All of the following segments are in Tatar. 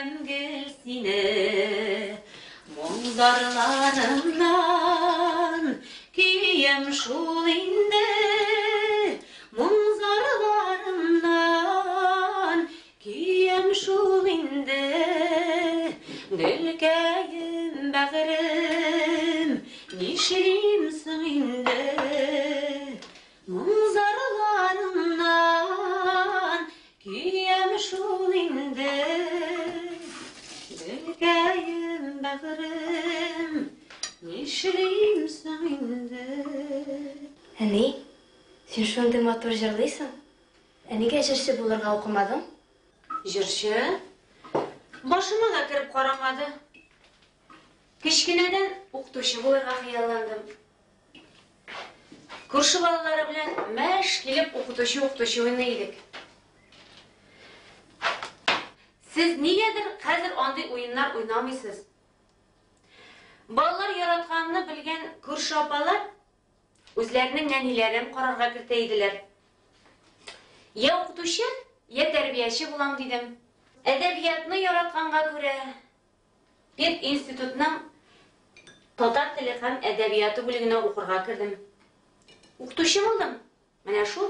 Көтәм гел сине. Моң-зарларымнан көям шул инде. Моң-зарларымнан көям шул инде. Гөлкәем, бәгырем, нишлим соң инде? Моң-зарларымнан көям шул инде. Гөлкәем, бәгырем, нишлим соң инде? Әни, син шундый матур җырлыйсың. Ә нигә җырчы булырга укымадың? Җырчы? Башыма да кереп карамады. Кечкенәдән укытучы булырга хыялландым. Күрше балалары белән мәш килеп укытучы-укытучы уйный идек. Сез нигәдер хәзер андый уеннар уйнамыйсыз. Балалар яратканны белгән күрше апалар үзләренең нәниләрен карарга кертә иделәр. Я укытучы, я тәрбияче булам дидем. Әдәбиятны яратканга күрә, пединститутның татар теле һәм әдәбияты бүлегенә укырга кердем. Укытучы булдым. Менә шул.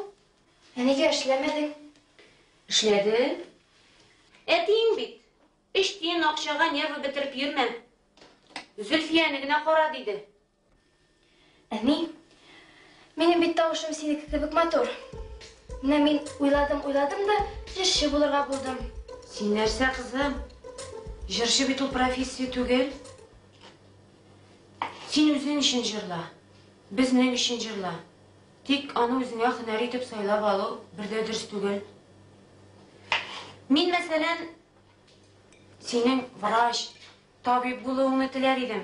Ә нигә эшләмәдең? Эшләдем. Әтиең бит, өч тиен акчага нервы бетереп йөрмә. Зөлфияне генә кара, диде. Әни, минем бит тавышым синеке кебек матур. Менә мин уйладым-уйладым да, җырчы булырга булдым. Син нәрсә, кызым? Җырчы бит ул профессия түгел. Син үзең өчен җырла, безнең өчен җырла. Тик аны үзеңә һөнәр итеп сайлап алу бер дә дөрес түгел. Мин, мәсәлән, синең врач, табиб булуыңны теләр идем.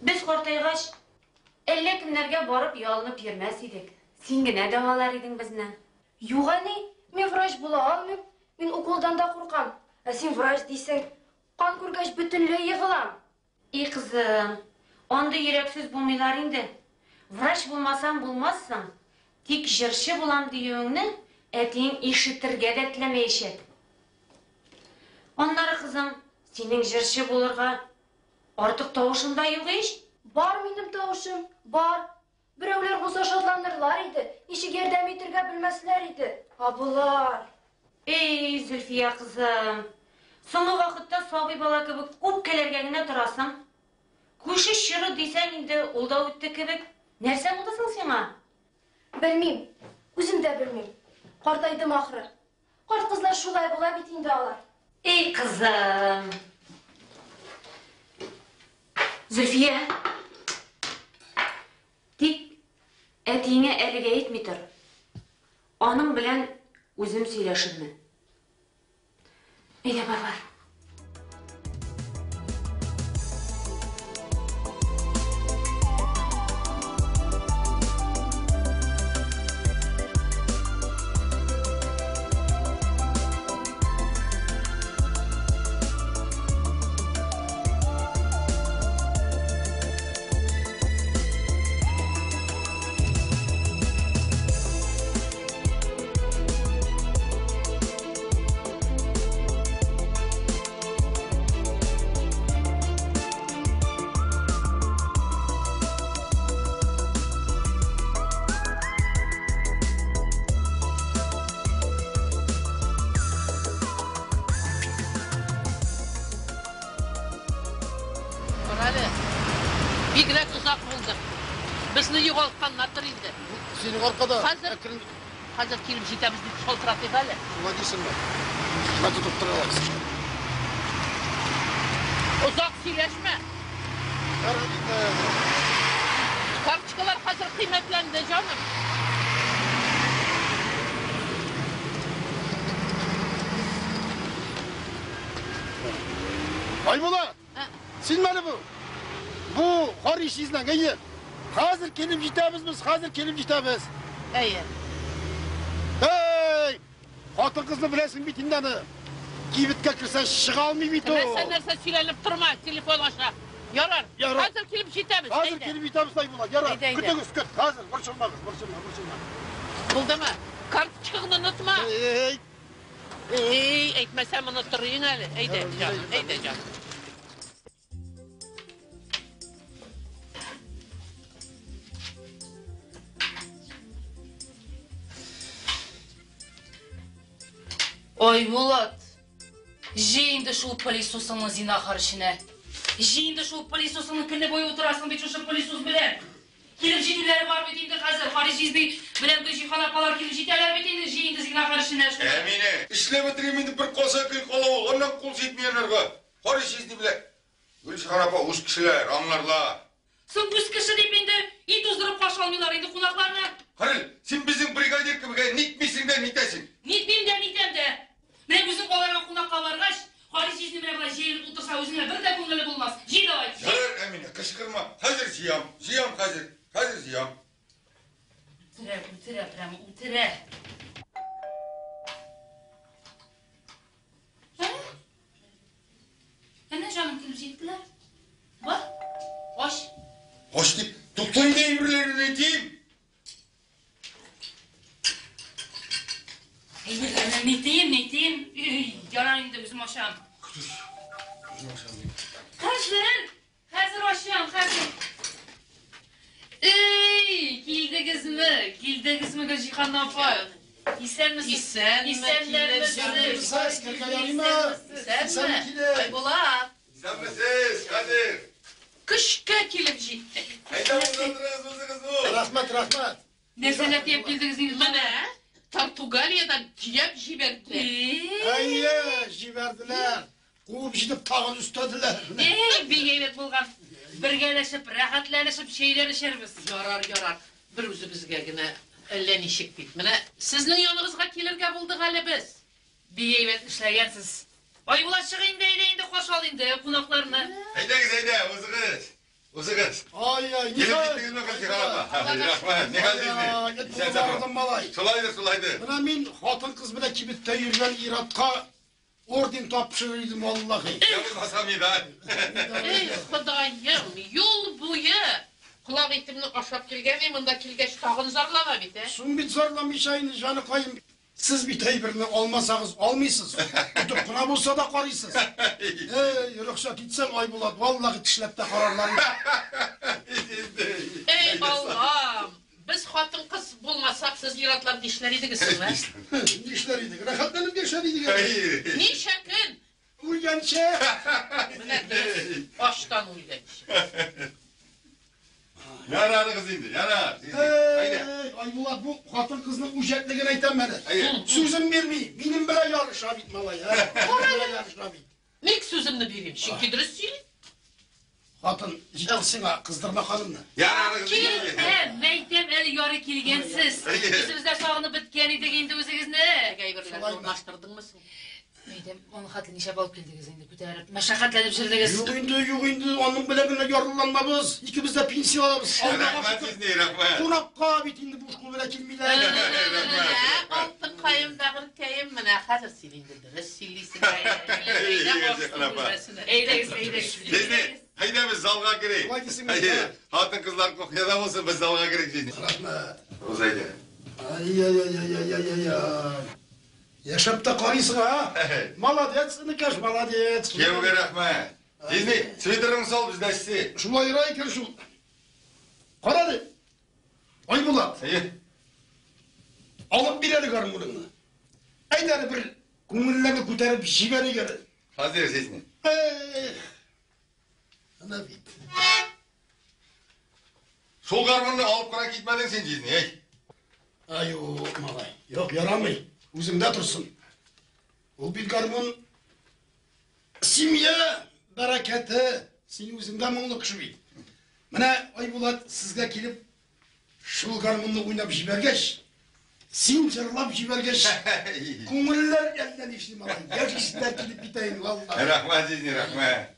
Без картайгач, әллә кемнәргә барып ялынып йөрмәс идек. Син генә дәвалар идең безне. Юк, әни, мин врач була алмыйм. Мин уколдан да куркам. Ә син врач дисең. Кан күргәч бөтенләй егылам. И кызым, андый йөрәксез булмыйлар инде. Врач булмасаң булмассың, тик җырчы булам диюеңне әтиең ишетергә дә теләмәячәк. Аннары, кызым, синең җырчы булырга артык тавышың да юк ич. Бар минем тавышым, бар. Берәүләр булса шатланырлар иде, ничек ярдәм итергә белмәсләр иде. Ә болар. Эй, Зөлфия кызым, соңгы вакытта сабый бала кебек үпкәләргә генә торасың. Күчеш чоры дисәң инде, ул да үтте кебек. Нәрсә булды соң сиңа? Белмим, үзем дә белмим. Картайдым ахры. Карт кызлар шулай була бит инде алар. Эй, кызым. Зөлфия. Тик әтиеңә әлегә әйтми тор. Аның белән үзем сөйләшермен. Әйдә, бар, бар. Карале, бигрәк озак булды. Безне югалтканнардыр инде. Синең аркада. Хәзер, хәзер килеп җитәбез дип шалтыратыйк әле. Шулай дисеңме? Мә тотып тор алайса. Озак сөйләшмә. Карточкалар хәзер кыйммәтләнде, җаным. Айбулат! Син әле бу. Бу Хариш изнәң, әйе. Хәзер килеп җитәбез без, хәзер килеп җитәбез. Әйе. Эй! Хатын-кызны беләсең бит инде аны. Кибеткә керсә чыга алмый бит ул. Нәрсә нәрсә сөйләнеп торма, телефон аша. Ярар. Ярар. Хәзер килеп җитәбез. Хәзер килеп җитәбез, Айбулат. Ярар. Әйдә, әйдә. Көтегез, көт. Хәзер борчылмагыз, борчылма, борчылма. Булдымы? Карточкаңны онытма. Эй! Эй, әйтмәсәм онытырың әле. Әйдә, җаным, әйдә, җаным. Ой, Булат, җый инде шул пылесосыңны зинахар эченә. Җый инде шул пылесосыңны, көне буе утырасың бит шушы пылесос белән. Килеп җитүләре бар бит инде хәзер. Харис җизни белән Гөлҗиһан апалар килеп җитәләр бит инде. Җый инде зинахар эченә шул. Әминә, эшләп бетерим инде, бер калса көй кала ул. Аннан кул җитми анарга. Харис җизни белән Гөлҗиһан апа үз кешеләр, аңларлар. Соң үз кеше дип инде ит уздырып каршы алмыйлар инде кунакларны. Харил, син безнең бригадир кебек, ә, нитмисең дә нитәсең. Нитмим дә нитәм дә. Менә үзең аларга кунакка баргач, Харис җизни белән болай җәелеп утырса, үзеңә бер дә күңеле булмас. Җый давай. Ярар, Әминә, кычкырма. Хәзер җыям, җыям хәзер. Хәзер җыям. Үтерә, үтерә, прямо үтерә. Ә? Әнә җаным килеп җиттеләр. Бар, ач. Ач дип, тукта инде әйберләрен әйтим. Әйберләрне нитим, нитим. Ярар инде, үзем ачам. Хәзер, хәзер ачам, хәзер. Эй, килдегезме? Килдегезме, Гөлҗиһан апа? Исәнмесез? Исәнме, Исәннәрмесез? Исәнме? Айбулат. Исәнмесез, хәзер. Көчкә килеп җиттек. Әйдә, узындырыгыз үзегез бу. Рәхмәт, рәхмәт. Нәрсәләр төяп килдегез инде? Менә Португалиядән төяп җибәрделәр. Әйе, җибәрделәр. Куып җитеп тагын өстәделәр. Эй, бик әйбәт булган. Бергәләшеп, рәхәтләнешеп чәйләр эчәрбез. Ярар, ярар. Бер үзебезгә генә әллә ничек бит. Менә сезнең яныгызга килергә булдык әле без. Бик әйбәт эшләгәнсез. Айбулат, чык инде, әйдә инде, каршы ал инде кунакларны. Әйдәгез, әйдә, узыгыз. Узыгыз. Ай-ай, Килеп җиттегезме, Гөлҗиһан апа? Рәхмәт, ни хәл җизни? Исән сау. Малай. Шулайдыр, шулайдыр. Менә мин хатын-кыз белән кибеттә йөргән ир-атка орден тапшырыр идем, валлаһи. Я булмаса медаль. Эй, Ходаем, юл буе колак итемне ашап килгән, монда килгәч тагын зарлана бит, ә? Соң бит зарламыйча инде, җаныкаем. Сез бит әйберне алмасагыз алмыйсыз. Тотып кына булса да карыйсыз. Эй, рөхсәт итсәң, Айбулат, валлаһи тешләп тә карарлар. Эй, Аллам! Без хатын-кыз булмасак, сез ир-атлар нишләр идегез соң, ә? Нишләр идек? Рәхәтләнеп яшәр идек. Ничә көн? Үлгәнчә. Менә дөрес, ачтан үлгәнче. Ярарыгыз инде, ярар. Әйдә. Эй, Айбулат, бу хатын-кызның үҗәтлеген әйтәм әле. Әйе. Сүзен бирми, минем белән ярыша бит, малай. Минем белән ярыша бит. Ник сүземне бирим? Чөнки дөрес сөйли. Хатын, җитте сиңа, кыздырма ханымны. Ярарыгыз инде. Килдем, мәйтәм, әле ярый килгәнсез. Әйе. Үзебез дә сагынып беткән идек инде үзегезне. Әйберләрне урнаштырдыңмы соң? Мәйтәм, аны хәтле ничәп алып килдегез инде, күтәреп, мәшәкатьләнеп җөрдегез. Юк инде, юк инде, аның белән генә ярлыланмабыз. Икебез дә пенсия алабыз. Аллага Рәхмәт шөкер. җизни, рәхмәт. Кунакка бит инде буш кул белән килмиләр. Менә алтынкаем, бәгырькәем, менә хәзер син инде дөрес сөйлисең. Әйдәгез, әйдәгез. Җизни, әйдә без залга керик. Шулай дисең, Әйе, әйдә. хатын-кызлар кухняда булсын, без залга керик, җизни. Рәхмәт. Уз әйдә. Ай-яй-яй-яй-яй-яй. Яшәп тә карыйсың, а? Молодец, энекәш, молодец. Кияүгә рәхмәт. Җизни, свитерыңны сал, бездә эссе. Шулайрак икән шул. Кара әле. Айбулат, Әйе. алып бир әле гармуныңны. Әйдә әле бер күңелләрне күтәреп җибәрик әле. Хәзер җизни. Эх. Әнә бит. Шул гармунны алып кына китмәдең син, җизни, әй. Ай, юк, малай. Юк, ярамый. Үзеңдә торсын. Ул бит гармун семья бәрәкәте. Син үзеңдә моңлы кеше бит. Менә Айбулат сезгә килеп шул гармунны уйнап җибәргәч, син җырлап җибәргәч, күңелләр әллә нишли, малай. Яшьләр килеп китә инде, валлаһи. Рәхмәт, җизни, рәхмәт.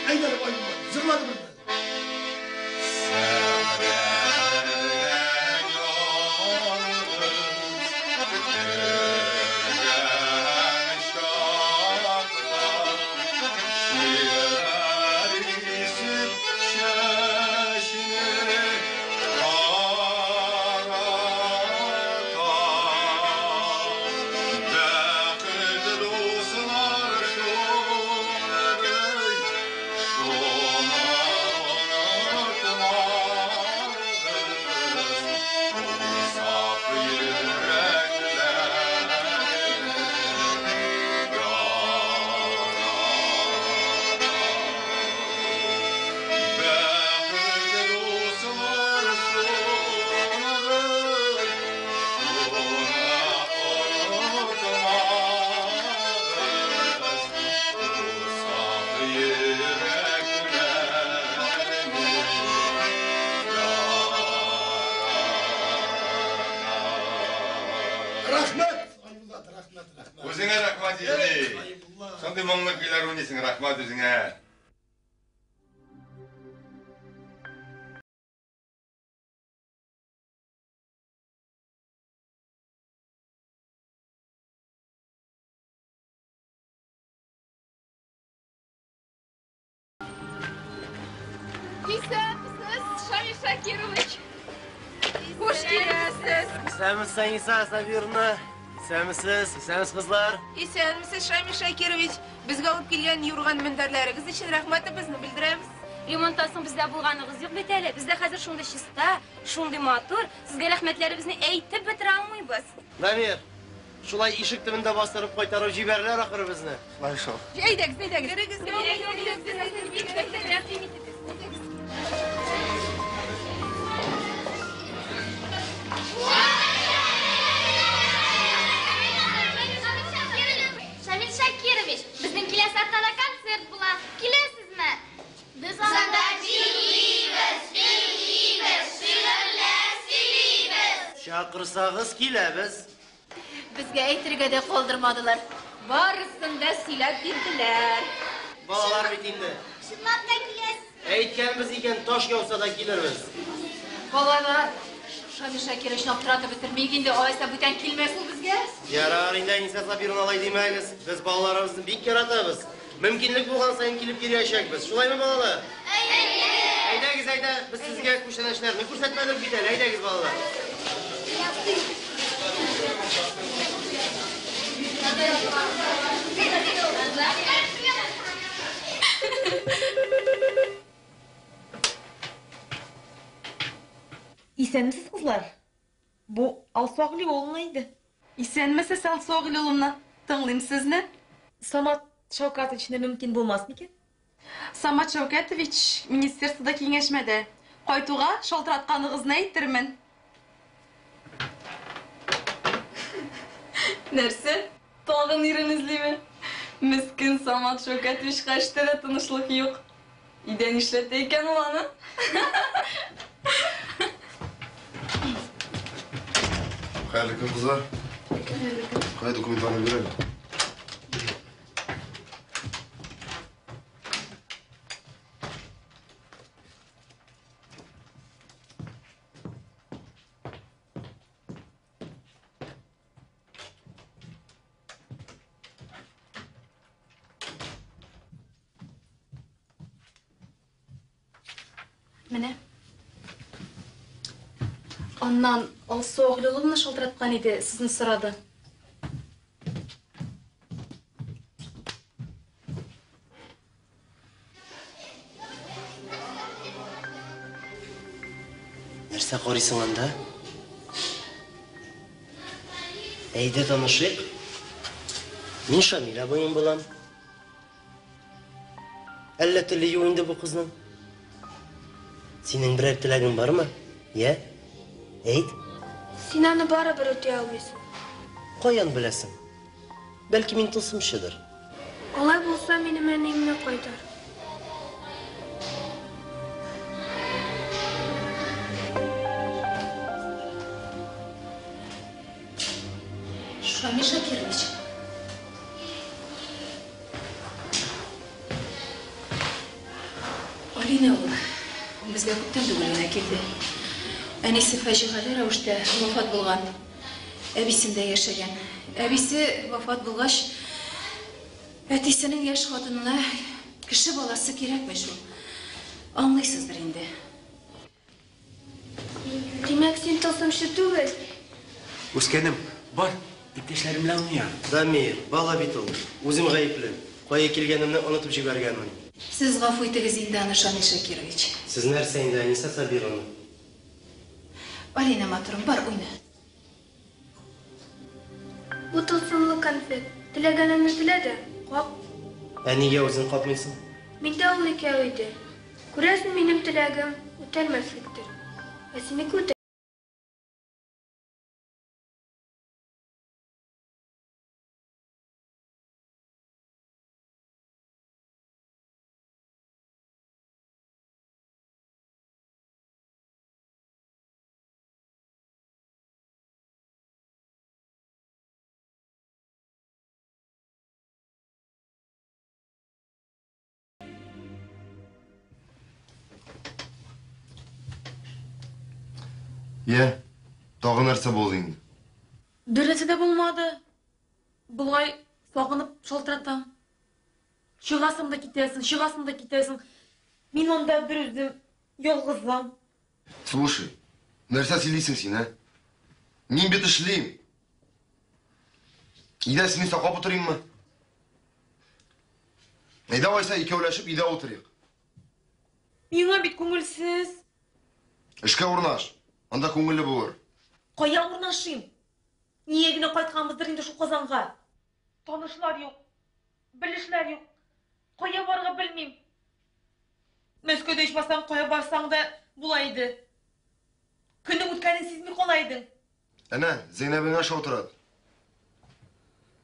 Әйдә, Айбулат, җырлады бер. Үзеңә рәхмәт, җизни. Шундый моңлы көйләр уйныйсың, рәхмәт үзеңә. Исәнмесез, Шамил Шакирович. Хуш киләсез. Исәнмесез, Әниса Сабировна. Исәнмесез, исәнмесез, кызлар. Исәнмесез, Шамил Шакирович. Безгә алып килгән юрган мендәрләрегез өчен рәхмәтебезне белдерәбез. Ремонттан соң бездә булганыгыз юк бит әле. Бездә хәзер шундый чиста, шундый матур. Сезгә рәхмәтләребезне әйтеп бетерә алмыйбыз. Дамир, шулай ишек төбендә бастырып кайтарып җибәрәләр ахыры безне. Шулай шул. Әйдәгез, әйдәгез. Керегез, Шамил Шакирович, безнең киләсе атнада концерт була. Киләсезме? Без анда җырлыйбыз, биибез, шигырьләр сөйлибез. Чакырсагыз киләбез. Безгә әйтергә дә калдырмадылар. Барысын да сөйләп бирделәр. Балалар бит инде. Чынлап та киләсез. Әйткәнбез икән, таш яуса да килербез. Балалар, Шамил Шакировичны аптыратып бетермик инде, алайса бүтән килмәс ул безгә. Ярар, инде Әниса Сабировна алай димәгез. Без балаларыбызны бик яратабыз. Мөмкинлек булган саен килеп йөриячәкбез. Шулаймы, балалар? Әйдәгез, әйдә, без сезгә күчтәнәчләрне күрсәтмәдек бит әле. Әйдәгез, балалар. Исәнмесез, кызлар. Бу Алсу Әгълиулловна иде. Исәнмесез, Алсу Әгълиулловна. Тыңлыйм сезне. Самат Шәүкәтовичны мөмкин булмас микән? Самат Шәүкәтович министерствода киңәшмәдә. Кайтуга шалтыратканыгызны әйтермен. Нәрсә? Тагын ирен эзлиме? Мескен Самат Шәүкәтовичка эштә дә тынычлык юк. Өйдә нишләтә икән ул аны? Хәерле көн, кызлар. Кая документларны бир әле. Менә. Аннан Алсу Әгълиулловна шалтыраткан иде, сезне сорады. Нәрсә карыйсың анда? Әйдә танышыйк. Мин Шамил абыең булам. Әллә теле юк инде бу кызның? Синең берәр теләгең бармы? Йә? Әйт. Син аны барыбер үти алмыйсың. Каян беләсең? Бәлки мин тылсымчыдыр. Алай булса, минем әниемне кайтар. Шамил Шакирович. Алинә ул. Ул безгә күптән түгел генә килде. Әнисе фаҗигале рәвештә вафат булган. Әбисендә яшәгән. Әбисе вафат булгач, әтисенең яшь хатынына кеше баласы кирәкми шул. Аңлыйсыздыр инде. Димәк, син тылсымчы түгел. Үскәнем, бар, иптәшләрем белән уйна. Дамир, бала бит ул. Үзем гаепле. Кая килгәнемне онытып җибәргәнмен. Сез гафу итегез инде аны, Шамил Шакирович. Сез нәрсә инде, Әниса Сабировна? Алина, матурым, бар, уйна. Бу тылсымлы конфет. Теләгәнеңне телә дә, кап. Ә нигә үзең капмыйсың? Миндә ул икәү иде. Күрәсең, минем теләгем үтәлмәслектер. Ә синеке үтә. Йә, тагы нәрсә булды инде? Бер нәрсә дә булмады. Болай сагынып шалтыратам. Чыгасың да китәсең, чыгасың да китәсең. Мин анда бер үзем, ялгызым. Слушай, нәрсә сөйлисең син, ә? Мин бит эшлим. Өйдә сине саклап утырыйммы? Әйдә алайса икәүләшеп өйдә утырыйк. Миңа бит күңелсез. Эшкә урнаш. Анда күңелле булыр. Кая урнашыйм? Нигә генә кайтканбыздыр инде шул Казанга? Танышлар юк, белешләр юк. Кая барырга белмим. Мәскәүдә ичмасам кая барсаң да була иде. Көннең үткәнен сизми кала идең. Әнә, Зәйнәбеңә шалтырат.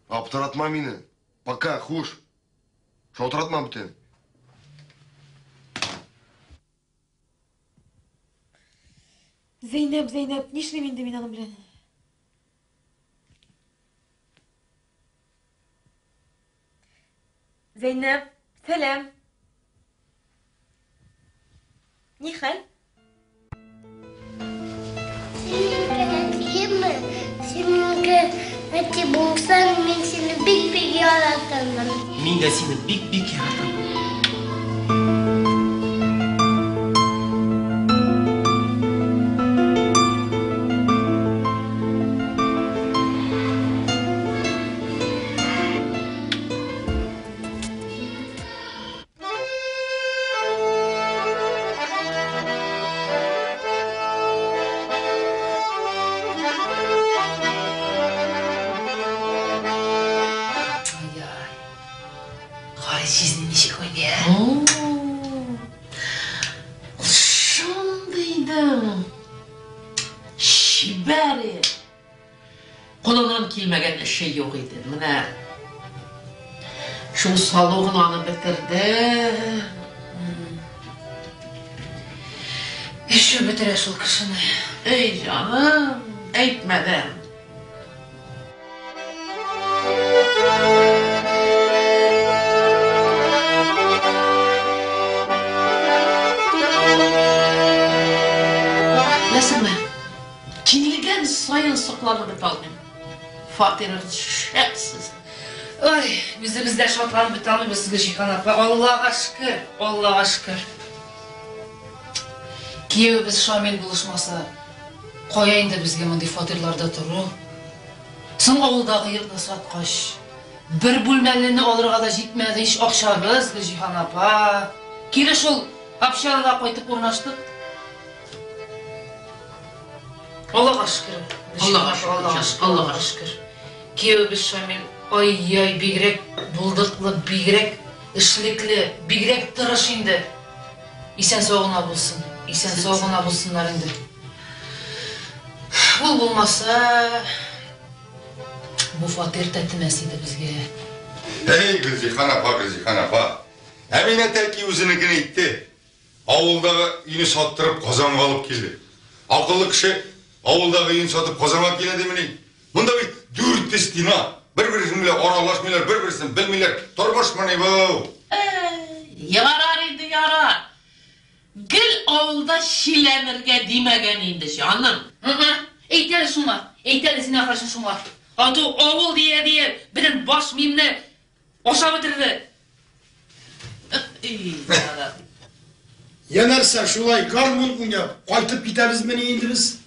Аптыратма мине. Пока, хуш. Шалтыратма бүтән. Зәйнәб, Зәйнәб, нишлим инде мин аның белән? Зәйнәб, сәлам. Ни хәл? Синеке Синеке әти булсаң, мин сине бик-бик яратамын. Мин дә сине бик-бик яратам. Ничек уйный, ә? Шундый идем. Чибәр. Кулыннан килмәгән эше юк иде. Менә шул салу гына аны бетерде. Эше бетерә шул кешене. Эй, җаным, әйтмә дә. Беләсеңме, килгән саен сокланып бетә алмыйм. Фатирыгыз шәп сезнең. Ой, үзебез дә шатланып бетә алмыйбыз, Гөлҗиһан апа. Аллага шөкер, Аллага шөкер. Киявебез Шамил булышмаса, кая инде безгә мондый фатирларда тору? Соң авылдагы йортны саткач, бер бүлмәлене алырга да җитмәде ич акчабыз, Гөлҗиһан апа. Кире шул общагага кайтып урнаштык. Аллага шөкер. Аллага шөкер, Аллага шөкер, Аллага шөкер. Киявебез Шамил, ай-яй, бигрәк булдыклы, бигрәк эшлекле, бигрәк тырыш инде. Исән сау гына булсын, исән сау гына булсыннар инде. Ул булмаса, бу фатир тәтемәс иде безгә. Әй, Гөлҗиһан апа, Гөлҗиһан апа. Әминә тәки үзенекен итте. Авылдагы өйне саттырып Казанга алып килде. Акыллы кеше авылдагы өен сатып Казанга килә димени? Монда бит дүрт стена. Бер-берсен белән аралашмыйлар, бер-берсен белмиләр. Тормышмыни бу? Ярар инде, ярар. Гел авылда чиләнергә димәгән инде, җаным. Әйт әле шуңа, әйт әле син ахырсын шуңа. Ату авыл дия-дия бөтен баш миемне ашап бетерде. Я нәрсә, шулай гармун уйнап кайтып китәбезмени инде без?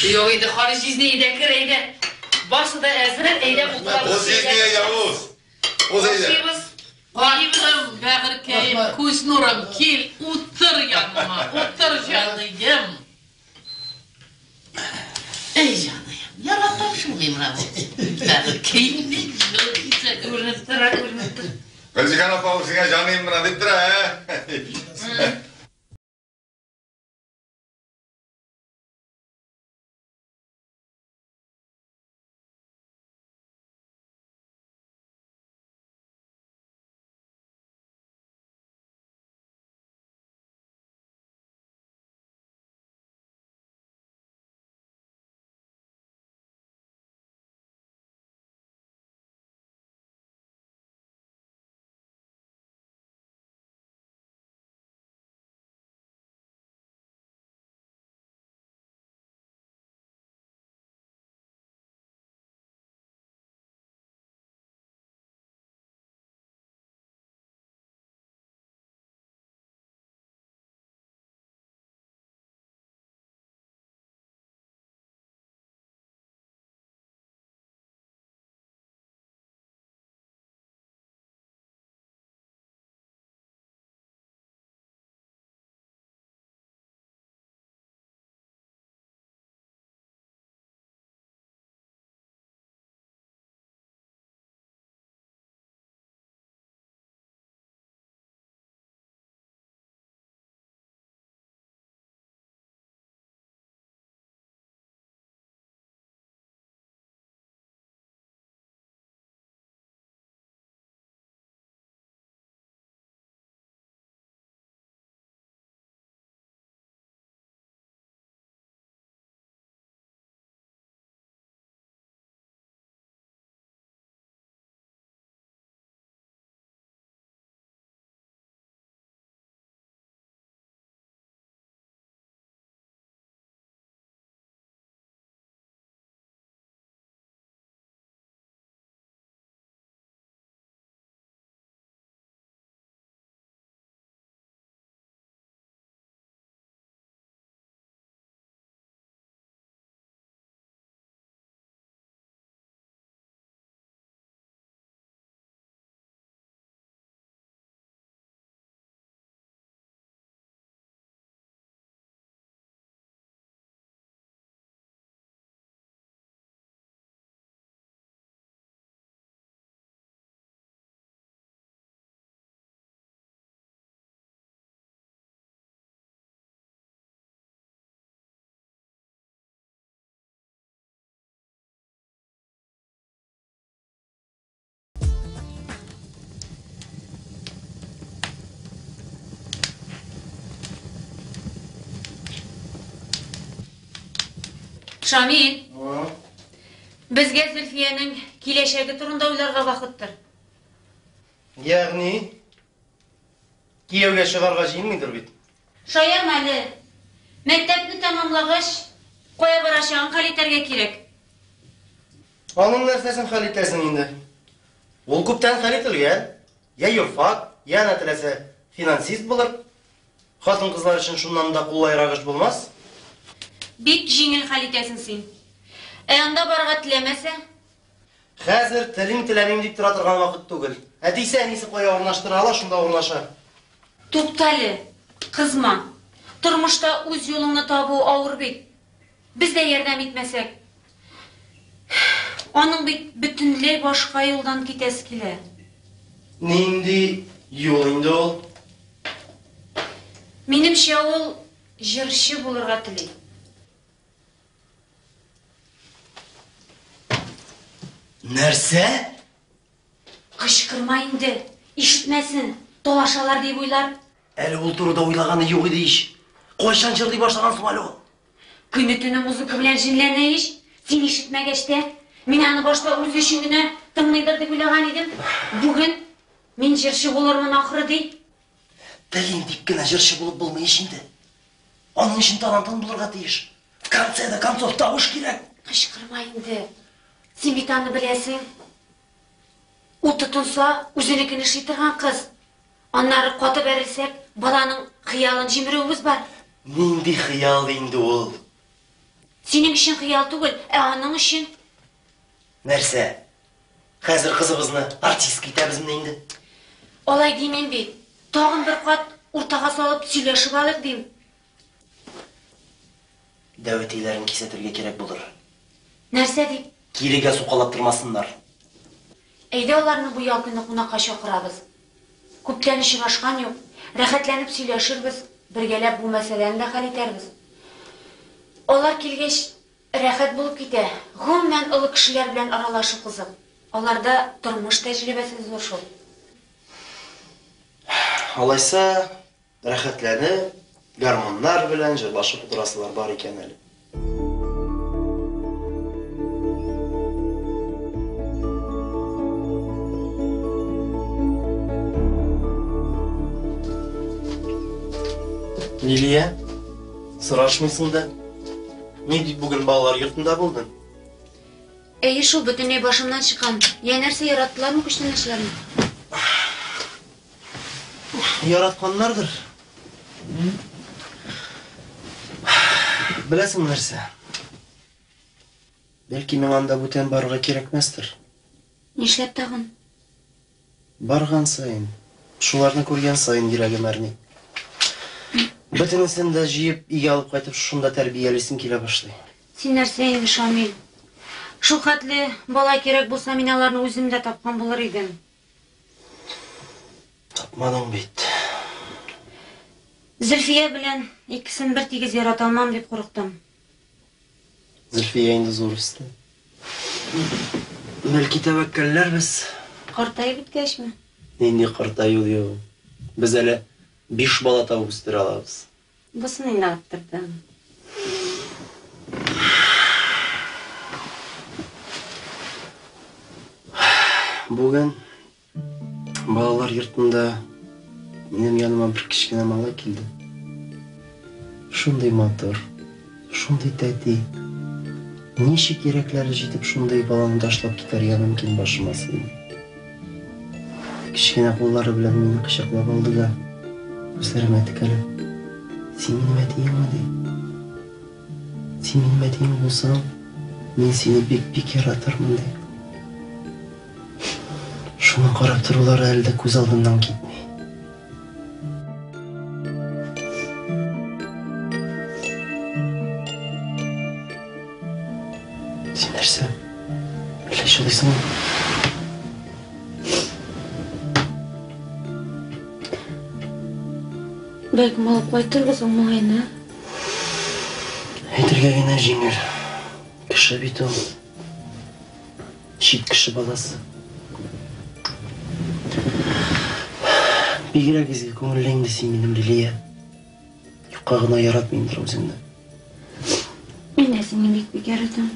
Юк инде, Харис җизни, әйдә кер, әйдә. Барсы да әзер, әйдә утырабыз. Уз җизни, әйдә, уз. Уз әйдә. Ашыйбыз. Картым, бәгырькәем, күз нурым, кил, утыр яныма, утыр җаныем. Эй, җаныем, яратам шул мин менә бу. Бәгырькәем, Күренеп тора, күренеп тора. Гөлҗиһан апа үзеңә җаныем менә дип тора, ә? Шамил, безгә Зөлфиянең киләчәге турында уйларга вакыттыр. Ягъни, кияүгә чыгарга җыенмыйдыр бит? Шаярма әле. Мәктәпне тәмамлагач, кая барачагын хәл итәргә кирәк. Аның нәрсәсен хәл итәсең инде? Ул күптән хәл ителгән. Я юрфак, я әнә теләсә финансист булыр. Хатын-кызлар өчен шуннан да кулайрак эш булмас. Бик җиңел хәл итәсең син. Ә анда барырга теләмәсә? Хәзер телим-теләмим дип тора торган вакыт түгел. Әтисе әнисе кая урнаштыра ала, шунда урнаша. Туктале, кызма. Тормышта үз юлыңны табу авыр бит. Без дә ярдәм итмәсәк. Аның бит бөтенләй башка юлдан китәсе килә. Нинди юл инде ул? Минемчә, ул җырчы булырга тели. Нәрсә? Кычкырма инде, ишетмәсен, талашалар дип уйлар. Әле ул турыда уйлаганы юк иде ич. Кайчан җырлый башлаган соң әле ул? Көне-төне музыка белән җенләнә ич. Син ишетмәгәч тә. Мин аны башта үзе өчен генә тыңлыйдыр дип уйлаган идем. Бүген мин җырчы булырмын ахры ди. Телим дип кенә җырчы булып булмый ич инде. Аның өчен талантың булырга тиеш. В конце до концов тавыш кирәк. Кычкырма инде. Син бит аны беләсең. Ул тотынса, үзенекен эшли торган кыз. Аннары каты бәрелсәк, баланың хыялын җимерүебез бар. Нинди хыял инде ул? Синең өчен хыял түгел, ә аның өчен. Нәрсә? Хәзер кызыбызны артистка итәбезме инде? Алай димим бит. Тагын бер кат уртага салып сөйләшеп алыйк дим. Дәү әтиләрен кисәтергә кирәк булыр. Нәрсә дип? Кирегә сукалап тормасыннар. Әйдә аларны бу ял көне кунакка чакырабыз. Күптән очрашкан юк. Рәхәтләнеп сөйләшербез, бергәләп бу мәсьәләне дә хәл итәрбез. Алар килгәч, рәхәт булып китә. Гомумән, олы кешеләр белән аралашу кызык. Аларда тормыш тәҗрибәсе зур шул. Алайса, рәхәтләнеп, гармуннар белән җырлашып утырасылар бар икән әле. Лилия, сорашмыйсың да. Ни дип бүген балалар йортында булдың? Әйе шул, бөтенләй башымнан чыккан. Я нәрсә, яраттылармы күчтәнәчләрне? Яратканнардыр. Беләсеңме нәрсә? Бәлки миңа анда бүтән барырга кирәкмәстер. Нишләп тагын? Барган саен, шуларны күргән саен йөрәгем әрни. Бөтенесен дә җыеп, өйгә алып кайтып, шушында тәрбиялисем килә башлый. Син нәрсә инде, Шамил? Шул хәтле бала кирәк булса, мин аларны үзем дә тапкан булыр идем. Тапмадың бит. Зөлфия белән икесен бер тигез ярата алмам дип курыктым. Зөлфия инде зур үсте. Бәлки тәвәккәлләрбез. Картаеп беткәчме? Нинди картаю ди ул? Без әле 5 бала табып үстерә алабыз. Бусын инде арттырдым. Бүген балалар йортында минем яныма бер кечкенә малай килде. Шундый матур, шундый тәти. Ничек йөрәкләре җитеп шундый баланы ташлап китәргә мөмкин башыма сыймый. Кечкенә куллары белән мине кочаклап алды да, күзләремә текәлеп, Син минем әтиеңме, ди. Син минем әтием булсаң, мин сине бик-бик яратырмын, ди. Шуны карап торулары әле дә күз алдымнан китми. Син нәрсә? Әллә җылыйсыңмы? Бәлкем алып кайтырбыз ул малайны. Әйтергә генә җиңел. Кеше бит ул. Чит кеше баласы. Бигрәк изге күңелле инде син минем, Лилия. Юкка гына яратмыймдыр үзеңне. Мин дә сине бик-бик яратам.